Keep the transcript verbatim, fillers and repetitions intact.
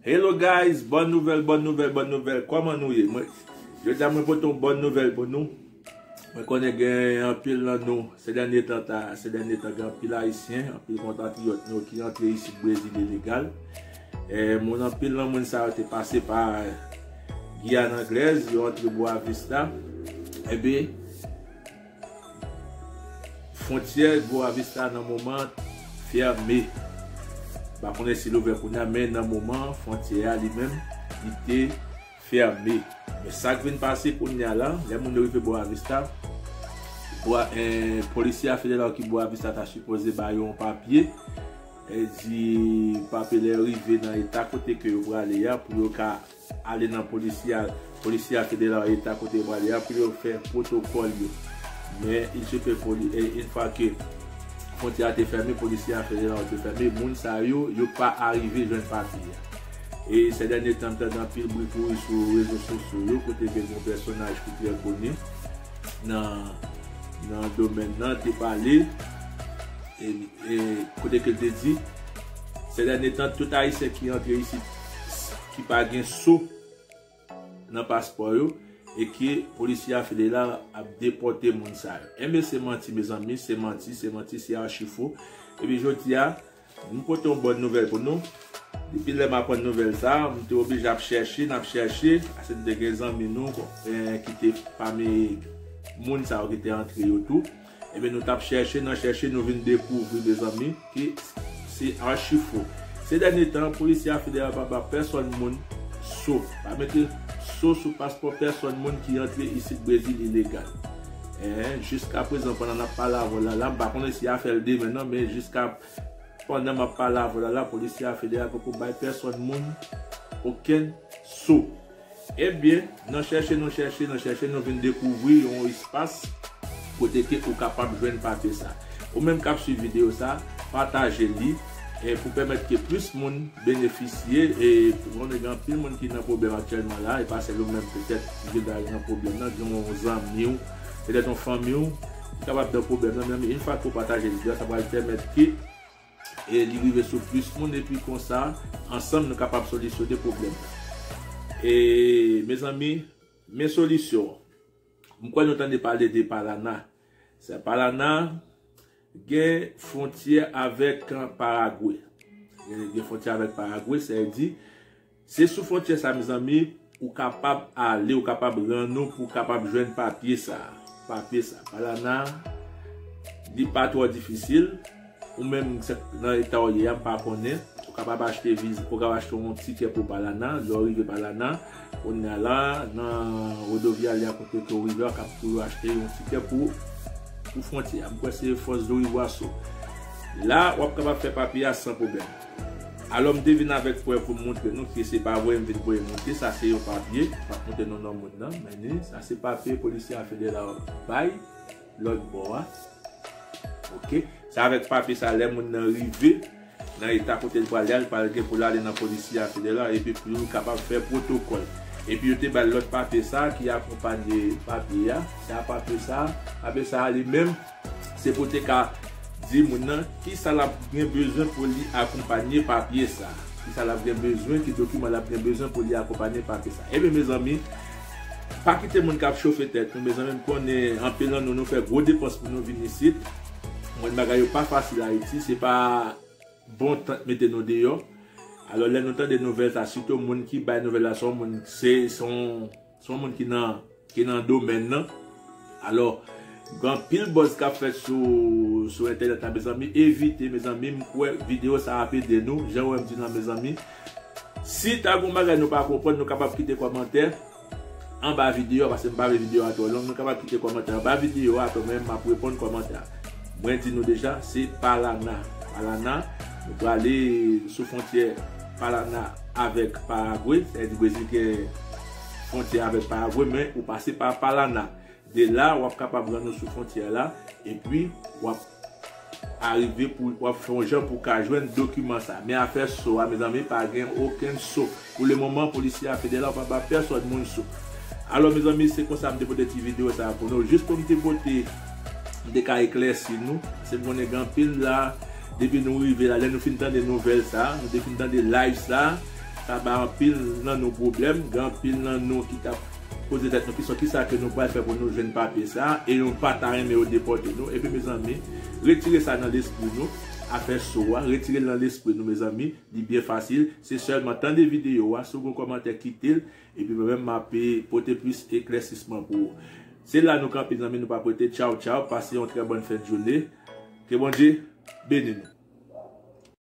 Hello guys, bòn nouvèl, bòn nouvèl, bòn nouvèl. Kòman nou ye? Mwen, jodi a mwen pote yon bòn nouvèl pou nou. Mwen konnen gen anpil nan nou, se dènye tan ta, se dènye tan gen anpil Ayisyen, anpil konpatriyòt nou ki antre isit Brezil ilegal. E, moun, anpil nan moun sa yo te pase pa Giyàn Anglèz, yo antre Boa Vista. Ebyen, fwontyè Boa Vista nan moman fèmen. M pa konnen si l ouvè kounye a, men nan moman, fwontyè a li menm, li te fèmen. Men sa k vin pase kounye a la, lè moun yo rive Boa Vista, Boa, eh, polisye a federal ki Boa Vista ta sipoze ba yo yon papye, e di papye lè yo rive nan eta kote ke yo prale a, pou yo ka ale nan polisye a, polisye a federal eta kote yo prale a, pou yo fè pwotokòl yo. Men, il se peut poli-, e, yon fwa ke fwontyè a te fèmen, polisye a federal te fèmen, moun sa yo, yo pa arive jwenn papye a. E se dènye tan, m tande anpil bri kouri sou rezo sosyo yo, kote ke gen yon pèsonaj ki trè koni nan, nan domèn nan, te pale, e, e kote ke l te di, se dènye tan, tout Ayisyen ki antre isit, ki pa gen so nan paspò yo, e ke polisye a federal ap depòte moun sa yo. Enben, se manti, mezanmi, se manti, se manti, se achi fo. Epi jodi a, m pote yon bòn nouvèl pou nou. Depi lè m aprann nouvèl sa, m te oblije ap chèche, n ap chèche, paske nou te gen zanmi nou, eh, ki te pami moun sa yo ki te antre yo tou. Ebyen, nou t ap chèche, nan chèche, nou vin dekouvri, mezanmi, ke se achi fo. Se dènye tan, polisye a federal pa ba pèsòn moun so. Pa mete so sou paspò pèsòn moun ki antre isit Brezil ilegal. Eh, jiska prezan, pandan n ap pale avè w la, la, m pa konnen si y a fè l demen, non, men jiska pandan m ap pale avè w la, la, polisye a federal poko bay pèsòn moun okenn so. Ebyen, nan chèche, nou chèche, nou chèche, nou vin dekouvri yon espas kote ke ou kapab jwenn papye sa. Ou menm k ap swiv videyo sa, pataje li, e pou pèmèt ke plis moun benefisye, e pou konnen gen anpil moun ki nan pwoblèm aktyèlman la, e pa sèl ou menm petèt ki gen nan pwoblèm nan, gen yon zanmi w, petèt yon fanmi w, ki kapab nan pwoblèm nan, men yon fwa ke w pataje videyo sa, sa pral pèmèt ke e li rive sou plis moun, epi konsa, ansanm, nou kapab solisyone pwoblèm nan. E, mezanmi, men solisyon an. M kwè nou tande pale de Palana. Sa Palana gen fwontyè avèk Paragwe. Gen, gen fwontyè avèk Paragwe, sa vle di, se sou fwontyè sa, mezanmi, ou kapab ale, ou kapab rann ou pou w kapab jwenn papye sa. Papye sa. Palana, li pa twò difisil. Ou menm, se nan eta w ye a, m pa konnen. Ou kapab achte viz, ou kapab achte yon tikè pou Palana. Lè w rive Palana, kounye a la, nan Rodoviária kote ke w rive a, w kab toujou achte yon tikè pou, pou fwontyè a. M kwè se Foz do Iguaçu. La, w ap kapab fè papye a san pwoblèm. Alò, m te vin avèk prèv pou m montre nou ke se pa voye m vin voye monte. Sa se yon papye, m ap montre nou non moun nan, men ni, sa se papye polisye a federal bay lòt bò a. Oke? Se avèk papye sa, lè moun nan rive nan eta kote l prale a, li pral gen pou l ale nan polisye a federal, epi pou yo kapab fè pwotokòl. Epi yo te ba l lòt papye sa ki akonpanye papye a. Sa papye sa, papye sa li menm, se pou te ka di moun nan kisa l ap gen bezwen pou li akonpanye papye sa. Kisa l ap gen bezwen, ki dokiman l ap gen bezwen pou li akonpanye papye sa. Ebyen, mezanmi, pa kite moun k ap chofe tèt nou, mezanmi, m konnen anpil nan nou, nou fè gwo depans pou nou vin isit. Mwen, bagay yo pa fasil Ayiti, se pa bon tan mete nou deyò. Alò, lè nou tande nouvèl sa, sitou moun ki bay nouvèl la, se yon moun, se, se yon, se yon moun ki nan, ki nan domèn nan. Alò, gen anpil buzz k ap fèt sou, sou entènèt la, mezanmi, evite, mezanmi, m kwè videyo sa ap ede nou. Jan w wè m di la, mezanmi, si ta gen yon bagay nou pa konprann, nou kapab kite kòmantè anba videyo a, paske m pa vle videyo a twò long, nou kapab kite kòmantè anba videyo a, atò mwen m ap reponn kòmantè a. Mwen di nou deja, se Palana. Palana, nou prale sou fwontyè Palana avèk Paragwe, sa vle di Brezil gen fwontyè avèk Paragwe, men ou pase pa Palana. De la, w ap kapab rann ou sou fwontyè la, epi w ap arive pou w ap fè yon jan pou w ka jwenn dokiman sa. Men afè so a, mezanmi, pa gen okenn so. Pou le moman, polisye a federal pa ba pèsòn moun so. Alò, mezanmi, se konsa m te pote ti videyo sa a pou nou. Jis pou m te pote, m te ka eklèsi nou. Se m konnen gen anpil la, depi nou rive la, lè nou fin tande nouvèl sa, nou te fin tande live sa, ta bay anpil nan nou pwoblèm, gen anpil nan nou ki t ap poze tèt nou kesyon, kisa ke nou pral fè pou nou jwenn papye sa, e nou pa ta renmen yo depòte nou. Epi, mezanmi, retire sa nan lespri nou, afè so a, retire l nan lespri nou, mezanmi, li byen fasil. Se sèlman tande videyo a, si w gen yon kòmantè, kite l, epi mwen menm, m ap pote plis eklèsisman pou ou. Se la nou kanpe, zanmi, nou p ap rete. Tchaw, tchaw, pase yon trè bòn fen de jounen. Ke Bondye beni nou.